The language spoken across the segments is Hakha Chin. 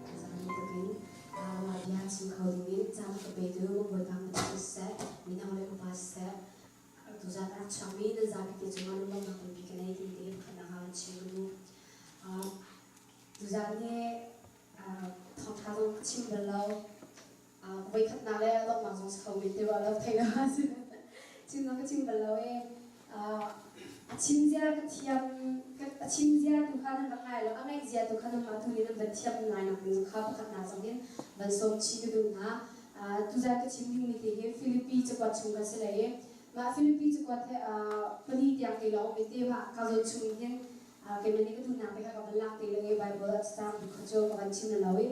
Thazaang tuk in mah bia chim kho dingin caan a ka petu Bawipa min siseh, mino le upa siseh, tuzaan a rak chuakmi nan zapi te cungah lunglawmhnak tampi ka nei ti te pakhatnak ah van chim ka duh. Tuzaan hi thawngṭha zong ka chim bal lo. Voikhatnak le donghnak zong si kho men ti rua lo thei lo chim zong ka chim bal lo i a chim zia ka thiam a chim zia tu kha nan rak ngai lo a ngaih zia tu kha nanmah tu nih nan van thiam ngai nak ding kha pakhatnak zong in van sawm chih ka duh hna. Tuzaan ka chim dingmi te hi Filipi cakuat chung kan si lai i mah Filipi cakuat he pali tiang te lawng mi te mah ka zawn chung hin keimah nih ka duhnak te kha ka van lak te lo i Bible a cang tu kha cu ka van chim lo i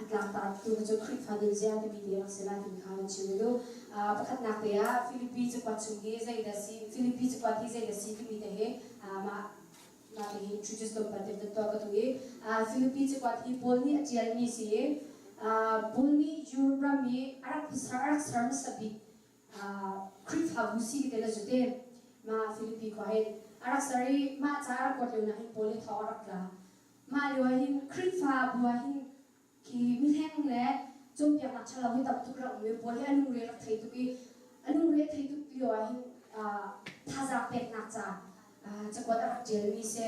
a tlangtartu cu Khrihfa nunzia timi te rak si lai ti kha van chim u. Pakhatnak te ah Filipi cakuat chung hi zeidah si Filipi cakuat hi zeidah si timi te hi mah mah te hi introduce tlawmpal te van tuah ka duh i Filipi cakuat hi Paul nih a ṭialmi si i Paul nih Europe ram i a rak a rak ser hmasa bik Khrihfabu si te le cu te mah Filipi khua hin a rak ser i mah ca a rak kuat lio nak hin Paul nih thawng a rak tla. Mah lio ah hin Khrihfabu ah hin khi mihleng le cawnpiaknak ṭhalo hi tam tuk rak um i Paul hi a lungre rak thei tuk i a lungre thei tuk lio ah hin thazaang peknak ca cakuat a rak ṭialmi si.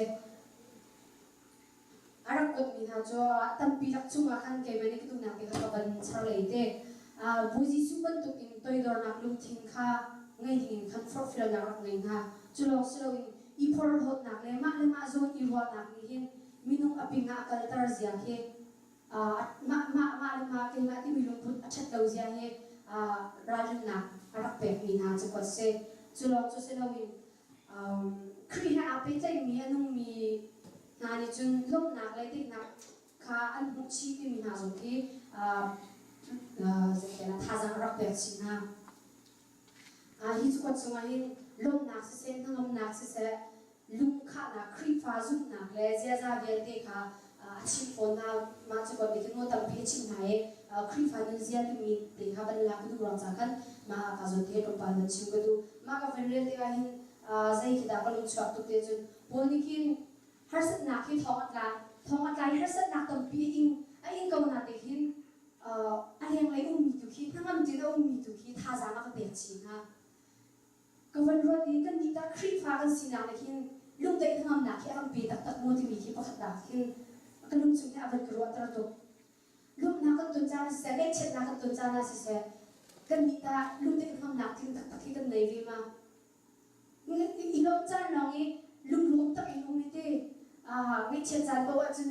A rak kuatmi hna cu tampi lak chungah khan keimah nih ka duhnak te kha ka van char lei te. Bawi Jesuh bantukin toidornak lungthin kha ngei dingin khan forhfialnak rak ngei hna. Cu lawng si loin i porhlawtnak le mah le mah zawn i ruahnak nih hin minung a ping ah a kalter zia khi mah mah mah le mah keimah timi lungput a ṭhat lo zia hi ralrinnak a rak pekmi hna cakuat si. Cu lawng cu si loin Khrih he aa pehtlaihmi a nungmi hna nih cun lawmhnak le daihnak kha an hmuh chih timi hna zong khi thazaang a rak pek chih hna. Hi cakuat chungah hin lawmhnak siseh, hnangamnak siseh, lungkhahnak, Khrihfa zumhnak le ziaza vialte kha a chim fawn hna. Mah cakuat nih khin maw tampi a chim hna i Khrihfa nunzia timi te kha van lak ka duh ruang ca khan mah ka zawn te tlawmpal van chim ka duh. Mah ka van rel tikah hin zei khi dah ka lung chuak tuk te cun Paul nih khin harsatnak hi thawng a tla thawng a tla i harsatnak tampi a ing a ing ko na te khin a lenglei ummi tu khi hnangam tin a ummi tu khi thazaang a ka pek chin hnga. Ka van ruat i kan nih tah Khrihfa kan sinak nih hin lungdaih hnangamnak hi a kan pe taktak maw timi khi pakhat nak hin ka lungchung hi a van ka ruahter tuk. Lawmhnak kan ton caan ah siseh, ngaihchiatnak kan ton caan ah siseh, kan nih tah lungdaih hnangamnak tling taktak hi kan nei ve ma? I lawmh caan lawng i lunglawm tak in um i ti ngaihchiat caan paoh ahcun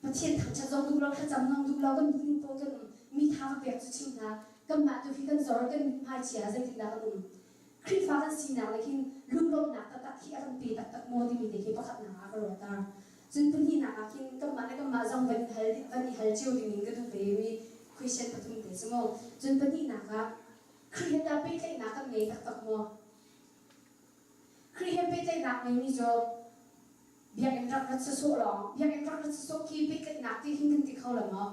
Pathian thangṭhat zong duh lo, thlacam zong duh lo, kan duh ning paoh kan um. Mi tha ka pek cu chim hna. Kanmah tu hi kan zor, kan mithmai chia, zeitindah kan um. Khrihfa kan sinak nih hin lunglawmhnak taktak hi a kan pe taktak maw timi te khi pakhatnak ah ka ruahter. Cun pahnihnak ah khin kanmah le kanmah zong van i hal van i hal cio ding in ka duh ve mi question pathum te cu mu. Cun pahnihnak ah Khrih he tah pehtlaihnak kan ngei taktak maw? Khrih he pehtlaihnak ngeimi cu biakinn rak rat sawsawh lawng biakinn rak rat sawsawh khi pehtlaihnak ti hin kan ti kho lo maw?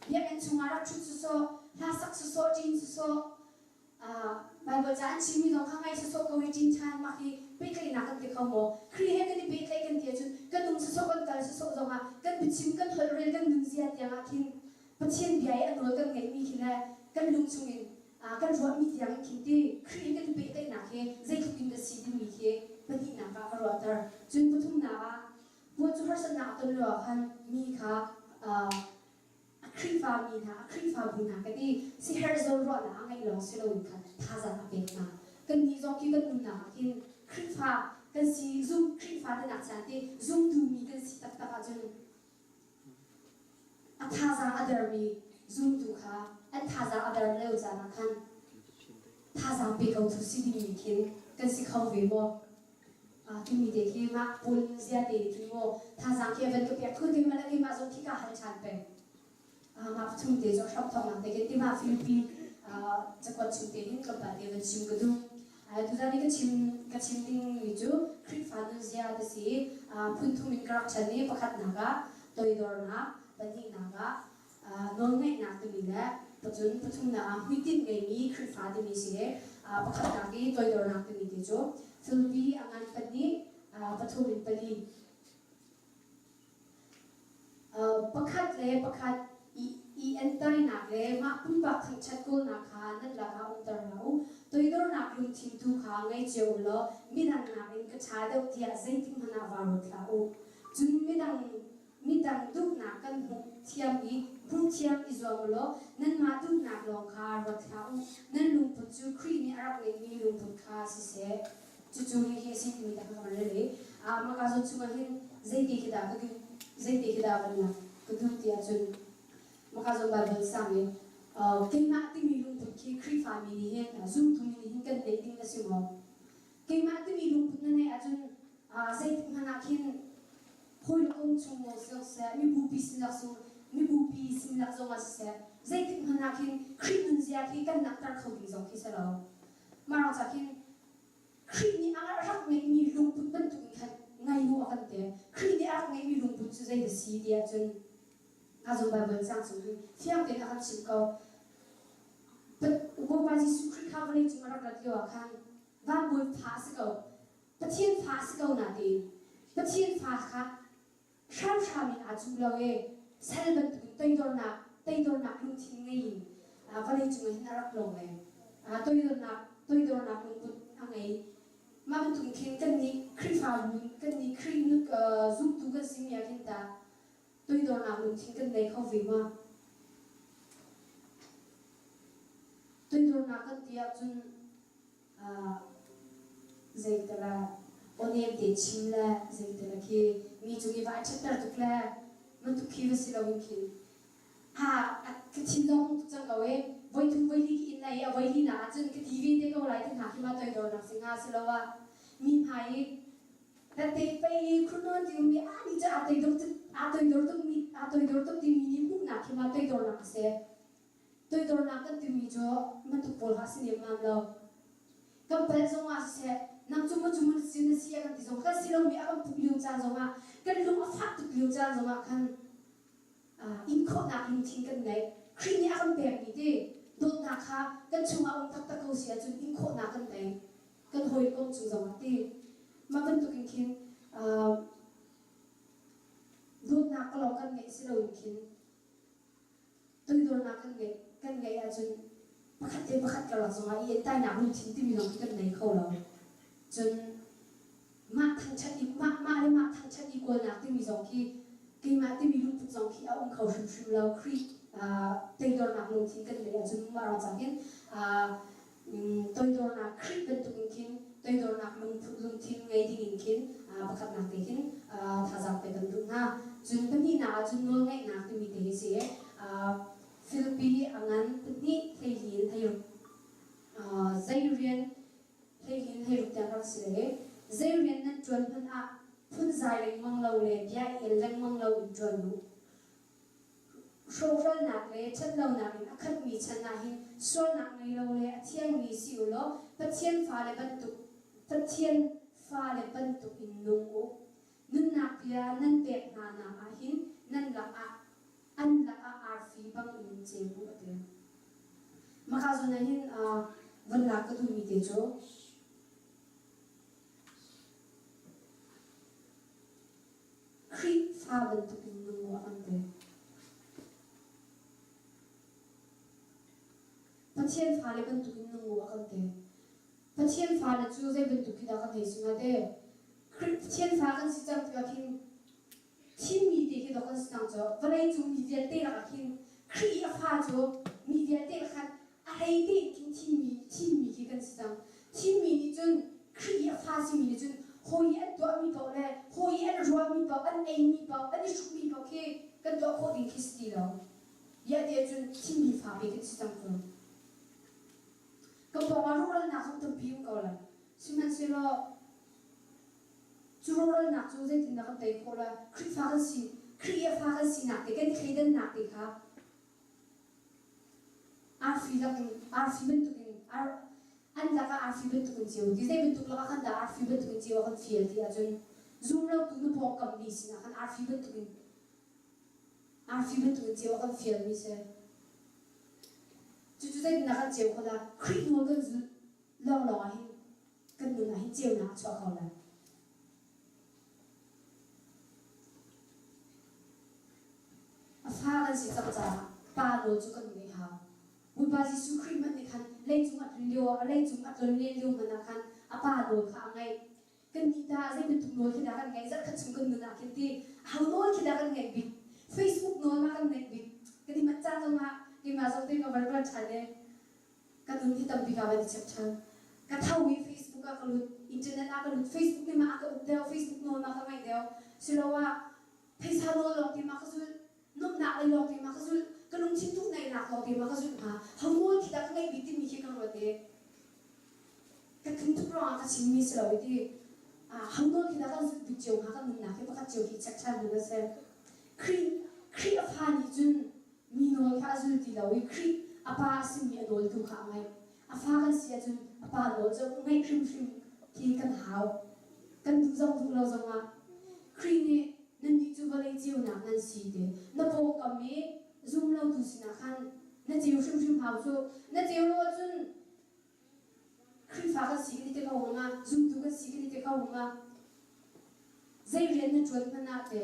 Biakinn chungah rak ṭhut sawsawh, hla sak sawsawh, ṭin sawsawh, Baibal ca an chimmi zong kha ngai sawsawh ko i ṭin ṭhan mah hi pehtlaihnak kan ti kho maw? Khrih he kan i pehtlaih kan ti ahcun kan um sawsawh kan kal sawsawh zongah kan biachim kan holhrel kan nunzia tiangah khin Pathian bia i a nawl kan ngeihmi khi le kan lung chungin kan ruahmi tiang in khin ti Khrih he kan i pehtlaihnak hi zeitluk in dah si timi khi pahnihnak ah ka ruahter. Cun pathumnak ah puan cu harsatnak a ton lio ah khan mi kha a Khrihfa mi hna, a Khrihfabu hna ka ti siherh zawnruahnak a ngeih lawng si loin khan thazaang a pek hna. Kannih zong khi kan nunnak ah khin Khrihfa kan si zum Khrihfa tinak caan ti zumtu mi kan si taktak ahcun A thazaang a dermi zumtu kha an thazaang a der lio caan ah khan thazaang pe ko tu si dingmi khin kan si kho ve maw? Timi te khi mah Paul zia te nih khin maw thazaang khi a van ka pek thu te mah le keimah zong khi ka hal ṭhan peng. Mah pathum te cu hrap thawknak te khin timah Filipi cakuat chung te hin tlawmpal te van chim ka duh. Tuzan i ka chim ka chim dingmi cu Khrihfa nunzia ti si. Phun thum in ka rak ṭhen i pakhatnak ah toidornak, pahnihnak ah nawlngaihnak timi le pacun pathumnak ah hmuitinh ngeimi Khrihfa timi si. Pakhatnak i toidornak timi ti cu Filipi a ngan pahnih, pathum in pali. Pakhat le pakhat i entainak le mah pumpak thangṭhat kawlnak kha nan lakah umter hlah u. Toidornak lungthin tu kha ngei cio u law midang nakin ka ṭha deuh tiah zeitikhmanh ah vaa ruat hlah u. Cun midang midang duhnak kan hmuh thiam i hmuh thiam i zuam u law nanmah duhnak lawng kha ruat hlah u. Nan lungput cu Khrih nih a rak ngeihmi lungput kha siseh. Cucu hihi a si timi te kha ka van rel i mah ka zawn chungah hin zeiti khi dah ka duh zeiti khi dah van lak ka duh ti ahcun mah ka zawn Baibal sang i keimah timi lungput khi Khrihfa mi nih hin zumtu mi nih hin kan neih ding a si maw? Keimah timi lungput na neih ahcun zeitik hmanh ah khin hawi le kom chung maw siseh mibupi sin lak mibupi sin lak zongah siseh zeitik hmanh ah khin Khrih nunzia khi kan langhter kho ding zong khi si lo. Mah ruang ca khin Khrih nih a rak ngeihmi lungput bantuk in khan ngei u a kan ti. Khrih nih a rak ngeihmi lungput cu zei a si ti ahcun a zung Baibal caang chung hin fiang tein a kan chimh ko. Bawipa Jesuh Khrih kha vawlei cung a rak rat lio ah khan vanbawi fa a si ko. Pathian fa a si ko natein Pathian fa kha hramhram in aa cuh lo i sal bantukin toidornak toidornak lungthin ngei in vawlei cung hin a rak lawng le toidornak toidornak lungput a ngei. Mah bantukin khin kannih Khrihfabu kannih Khrih zumtu kan simi ah khin tah toidornak lungthin kan nei kho ve ma? Toidornak kan ti ahcun Zeitala awnem te chim le zeitala khi mi cung i vai ṭhatter tuk le bantuk khi va si loin khin ha ka thin zong hung tuk cang ko e voi thum voi li ki inn lei a voi li na ahcun ka ti ve te ko lai ti hna khi ma toidornak si hnga si lo ah mi hmai i Tete pei khunawn ti mi a ni cu aa toidor tuk aa toidor tuk mi aa toidor tuk timi nih hmuhnak khi ma toidornak a si. Toidornak kan timi cu bantuk pawl kha a si nemmam lo. Kan palh zongah siseh, nang cu maw cu maw na si na si a kan ti zong kan si lomi a kan puh lio caan zongah, kan lung a fah tuk lio caan zongah khan in khawhnak lungthin kan ngei. Khrih nih a kan pekmi ti dawtnak kha kan chungah um taktak ko si ahcun in khawhnak kan ngei. Kan hawikom cung zongah ti. Mah bantukin khin dawtnak lawng kan ngeih si loin khin Toidornak kan ngeih kan ngeih ahcun pakhat le pakhat karlak zongah i entainak lungthin timi zong khi kan nei kho lo. Cun mah thangṭhat i mah mah le mah thangṭhat i kawlnak timi zong khi keimah timi lungput zong khi a um kho hrimhrim lo. Khrih toidornak lungthin kan ngeih ahcun mah ruang cang hin toidornak Khrih bantukin khin toidornak lungthin ngei dingin khin pakhatnak te khin thazaang pek kan duh hna. Cun pahnihnak ah cun nawlngaihnak timi te hi si. Filipi a ngan pahnih hleilin hleiruk zei rian hleilin hleiruk tiang rak si le zei rian nan ṭuan hmanh ah phunzai lengmang lo le bia i el lengmang lo in ṭuan u. Hrawkhralnak le ṭhatlonak in a khatmi chan ah hin sualnak ngei lo le a thiangmi si u law Pathian fale bantuk Pathian fale bantuk in nung u. Nunnak bia nan pek hna nak ah hin nan lakah an lakah arfi bang in ceu u a ti. Maka zawn ah hin von lak ka duhmi te cu Khrihfa bantukin nung u a kan ti. Pathian fale bantukin nung u a kan ti. Pathian fale cu zei bantuk khi dah kan hei si hnga te? Pathian fa kan si cang tikah khin thimmi te khi dawh kan si cang cu vawlei cung mi vialte lakah khin Khrih a fa cu mi vialte khan a hlei tein khin thimmi thimmi khi kan si cang. Thimmi nih cun Khrih i a fa simi nih cun hawi i an tuahmi paoh le hawi i an ruahmi paoh, an eimi paoh, an i hrukmi paoh khi kan tuah khawh ding khi si ti lo. Iah ti ahcun thimmi fa pe kan si cang cu. Ka pawngah rawhralnak zong tampi um ko lai. Sihmanhsehlaw cu rawhralnak cu zeitindah kan tei khawh lai? Khrihfa kan si, Khrih i a fa kan sinak te, kan i thleidannak te kha Arfi lakin arfi bantukin ar an lakah arfi bantukin ceu ti zei bantuk lakah khan dah arfi bantukin ceu a kan fial ti ahcun zumlotu na pawngkam mi sinah khan arfi bantukin arfi bantukin ceu a kan fialmi si. Cucu zeitindah kan ceu khawh lai? Khrih nawl kan zulh lawnglawng ah hin kan nun ah hin ceunak a chuah kho lai. A fa kan si cang caah pa nawl cu kan ngeih hau. Bawipa Jesuh Khrih hmanh nih khan leicung a tlun lio ah leicung a tlonlen lio hmanh ah khan a pa nawl kha a ngaih. Kannih tah zei bantuk nawl khi dah kan ngaih? Zarhkhat chung kan nun ah khin ti aho nawl khi dah kan ngaih bik? Facebook nawl ma kan ngaih bik? Kan i manh caan zongah keimah zong te ka van ṭhan i ka nun hi tampi ka van i check ṭhan. Ka tho i Facebook ah ka lut, internet ah ka lut, Facebook nih mah a ka uk deuh, Facebook nawl ma ka ngaih deuh. Siloah phaisa nawl lawng te ma ka zulh, nuamhnak lei lawng te ma ka zulh, ka lungthin duhnaihnak lawng te ma ka zulh hnga. Ho nawl khi dah ka ngaih bik timi khi ka ruat i ka thin tuk ruangah ka chimmi si lo i ti ho nawl khi dah kan zulh bik cio hnga kan nunnak hi pakhat cio khi check ṭhan ding a si. Khrih Khrih a fa nih cun mi nawl kha a zul ti lo i Khrih a pa a simi a nawltu kha a ngaih. A fa kan si ahcun a pa nawl cu ngaih hrimhrim khi kan hau. Kan duh zong duh lo zongah Khrih nih nannih cu vawlei ceunak nan si ti na pawngkam i zum lotu sinah khan na ceu hrimhrim hau cu. Na ceu lo ahcun Khrihfa kan si kan i ti ko hnga, zumtu kan si kan i ti ko hnga. Zei rian na ṭuan hmanh ah te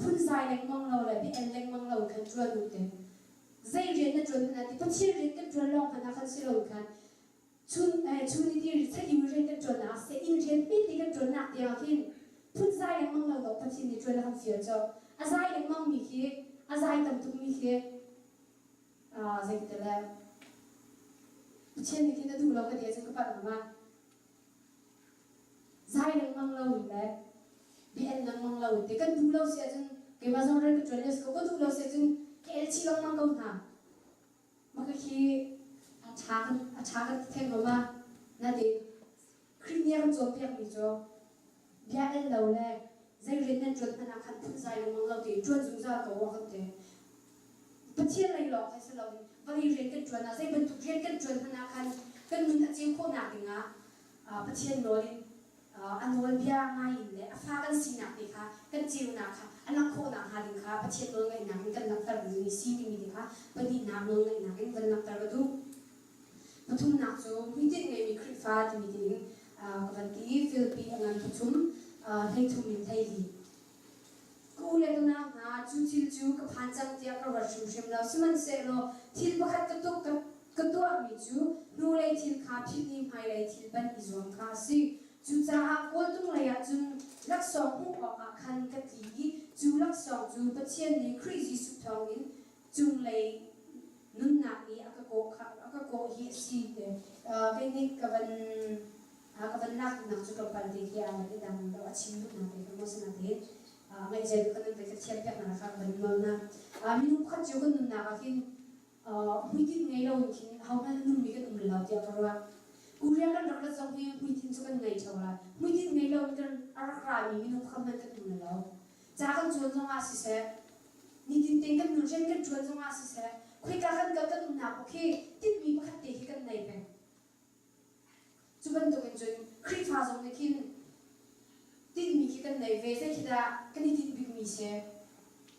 phunzai lengmang lo le bia-el lengmang lo khan ṭuan u te. Zei rian na ṭuan hmanh ah ti Pathian rian kan ṭuan lawng hmanh ah khan si lo khan chun eh, chun i ti thaliu rian kan ṭuan ah seh inn rian hmete kan ṭuannak tiang khin phunzai lengmang lo dawh Pathian nih ṭuan a kan fial cu. A zai lengmang mi khi a zai tam tuk mi khi zei ka ti le Pathian nih khin a duh lo ka ti ahcun ka palh hnga ma? Zai lengmang lo in le bia el lengmang lo in ti kan duh lo si ahcun keimah zong rian ka ṭuan lio si ko ka duh lo si ahcun ka el chih lengmang ko hna. Mah ka khi a ṭha kan a ṭha kan ti theng lo ma? Natin Khrih nih a kan cawnpiakmi cu bia el lo le zei rian nan ṭuan hmanh ah khan phunzai lengmang lo tein ṭuan zungzal ko u a kan ti. Pathian lei lawng kha si loin vawlei rian kan ṭuan ah zei bantuk rian kan ṭuan hmanh ah khan kan nun a ceu khawhnak dingah Pathian nawl in a nawlbia ngai in le a fa kan sinak te kha kan ceunak kha a langh khawhnak hnga ding kha Pathian nawlngaihnak in kan langhter dingmi si timi te kha pahnihnak nawlngaihnak in van langhter ka duh. Pathumnak cu hmuitinh ngeimi Khrihfa timi tiin ka van ti. Filipi a ngan pathum, 13 in 14. Ka u le ka nau hna, cu thil cu ka phan cang tiah ka ruat hrimhrim lo. Sihmanhsehlaw thil pakhat ka tuk ka tuahmi cu hnulei thil kha philh i hmailei thil panh i zuam kha a si. Cucaah kawltung leiah cun laksawng hmuh awkah khan ka tli i cu laksawng cu Pathian nih Khrih Jesuh thawngin cunglei nunnak i a ka kawh kha a ka kawh hi a si te. Kei nih ka van ka van lak duhnak cu tlawmpal te khi a van i dang lo a chim duhnak te kha maw si natein ngaihzia duh kan nan vai ka thiam piak na kha ka van nawl na. Minung pakhat cio kan nunnak ah khin hmuitinh ngei lo in khin ahohmanh a nungmi kan um lo tiah ka ruah. Korea kan rak rat zong hi hmuitinh cu kan ngei ṭheo lai. Hmuitinh ngei lo in kan a rak rami minung pakhat hmanh kan um lo. Ca kan cawn zongah siseh, nitin te kan nun rian kan ṭuan zongah siseh, khoika kan kal kan umnak paoh khi tinhmi pakhat te khi kan nei peng. Cu bantukin cun Khrihfa zong nih khin tinhmi khi kan nei ve. Zei khi dah kan i tinh bikmi si?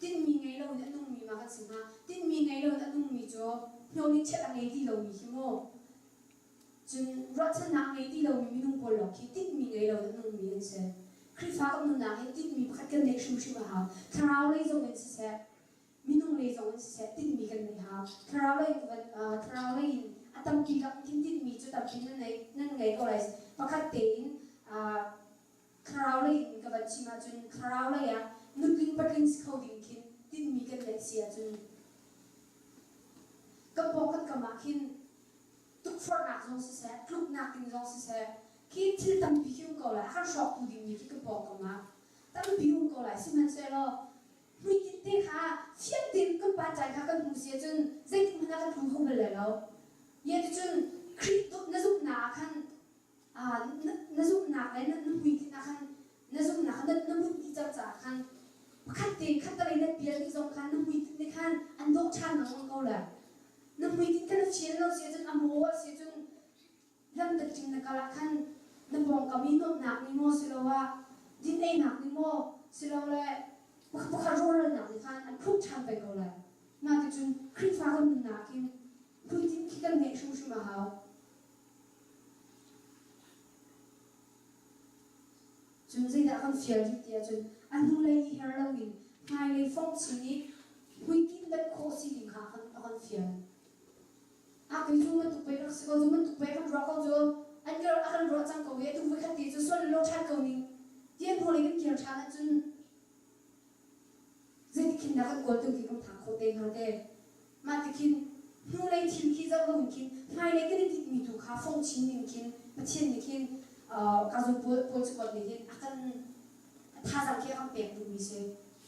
Tinhmi ngei loin a nungmi ma kan si hnga? Tinhmi ngei loin a nungmi cu hno nih chiat a ngei ti lomi khi mu. Cun ruahchannak a ngei ti lomi minung pawl lawng khi tinhmi ngei loin a nungmi an si. Khrihfa kan nunnak hi tinhmi pakhat kan neih hrimhrim a hau. Thlarau lei zong in siseh, minung lei zong in siseh tinhmi kan neih hau. Thlarau lei thlarau lei in a tampi lak khin tinhmi cu tampi nan nei nan ngei ko lai. Pakhat tein thlarau lei in ka van chim ahcun thlarau lei ah nutling patling si kho ding khin tinhmi kan neih si ahcun kan pawng kan kam ah khin tukforhnak zong siseh, tluknak ding zong siseh, khi thil tampi khi um ko lai. A kan hrawktu dingmi khi ka pawngkam ah tampi um ko lai. Sihmanhsehlaw hmuitinh te kha fiang tein kan pancai kha kan hmuh si ahcun zeitik hmanh ah kan tlu kho bal lai lo. Ye ticun Khrih na zumhnak ah khan na zumhnak le na hmuitinh ah khan na zumhnak na na bunh dih cang caah khan pakhat te khattelei na pial dih zong khan na hmuitinh nih khan an dawh ṭhan lengmang ko lai. Na hmuitinh kha na fian lo si ahcun a maw a si cun lamtatṭing na kal ah khan na pawngkam i nuamhnak nih maw siloah din einak nih maw silole pakhat rawhralnak nih khan an phuk ṭhan peng ko lai. Mah ticun Khrihfa kan nunnak hin hmuitinh khi kan ngeih hrimhrim a hau. Cun zeidah kan fial rih ti ahcun a hnulei i her loin hmailei fong chin i. Hmuitinh banh khawh si ding kha a kan fial. A kei cu bantuk pei rak si ko cu bantuk pei kan ruah ko cu an kan a kan ruah cang ko i atu voikhat te cu sual lo ṭhan ko ning ti an hnu kan kir ṭhan ahcun zeiti khin dah kan kawl tu khi kan phak khawh te hnga te. Mah ti khin hnulei thil khi zoh loin khin hmailei kan i tinhmi tu kha fong chin in khin Pathian nih khin ka zun pawl pawl cakuat nih hin a kan thazaang khi a kan pek duhmi si.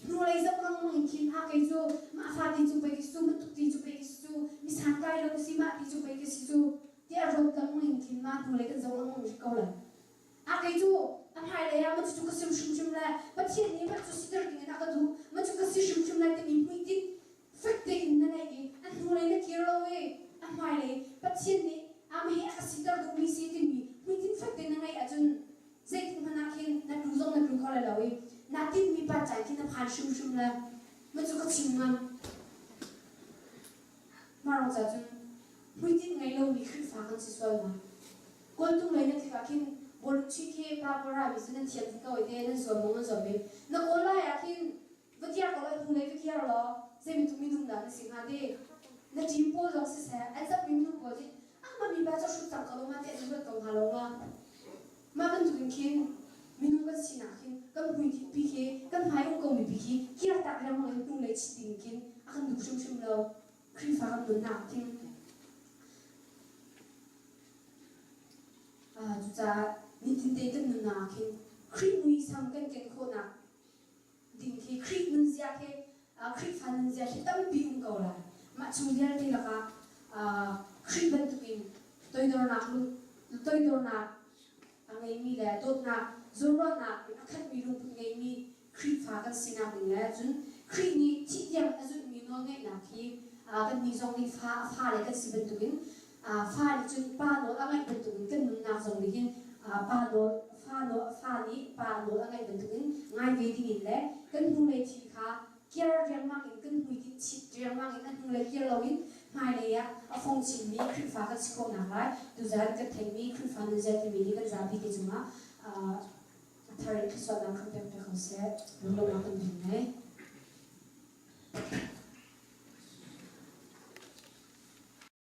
Hnulei zoh lengmang in khin a kei cu mah fa ti cu pei ka si cu bantuk ti cu pei ka si cu mi santlai lo ka si mah ti cu pei ka si cu tiah ruat lengmang in khin mah hnulei kan zoh lengmang rih ko lai. A kei cu a hmailei ah macu cu ka sim hrimhrim lai Pathian nih mah cu siter dingin a ka duh mah cu ka si hrimhrim lai timi hmuitinh fek tein na neih i a hnulei na kir lo i a hmailei Pathian nih amah hi a ka siter duhmi si timi hmuitinh fek tein na ngeih ahcun zeitik hmanh ah khin na tlu zong na tlu kho lai lo i naa tinhmi pa caan khi na phan hrimhrim lai. Mah cu ka chim ngam. Mah ca cun hmuitinh ngei lomi Khrihfa kan si sual ma? Kawltung lei na tlik ah khin bawlung chuih khi pa pawl rami cu nan thiam dih ko i te nan zuam maw nan zuam i na kawl lai ah khin va kiar ko lai hnulei va kiar law zei bantuk minung dah na si hnga ti na team pawl zong siseh an zapmi minung pawl nih ah mah mipa cu hrut cang ko lo ma ti an ruat ko hnga lo ma mah bantuk in khin minung kan sinak hin kan hmuitinh pi khi kan hmai um ko mi pi khi kiar tak lengmang in hnulei chit ding khin a kan duh hrimhrim lo Khrihfa kan nunnak khin Cucaah nitin te kan nunnak ah khin Khrih muisam kan ken khawhnak ding khi Khrih nunzia khi Khrihfa nunzia khi tampi um ko lai. Mah chung vialte lakah Khrih bantukin toidornak toidornak a ngeimi le dawtnak zawnruahnak in a khatmi lungput ngeimi Khrihfa kan sinak ding le cun Khrih nih thih tiang a zulhmi nawlngeihnak hi kannih zong nih fa a fale kan si bantukin fa nih cun pa nawl a ngaih bantukin kan nunnak zong nih hin pa nawl fa nawl fa nih pa nawl a ngaih bantukin ngai ve dingin le kan hnulei thil kha kiar riangmang in kan hmuitinh chit riangmang in a hnulei kir loin hmailei ah a fong chinmi Khrihfa kan si khawhnak lai tuzaan kan theihmi Khrihfa nunzia timi nih kan zapi te cungah a thar in thluachuahnak kan pek piak ko seh. Lunglawmhnak kan pek lai.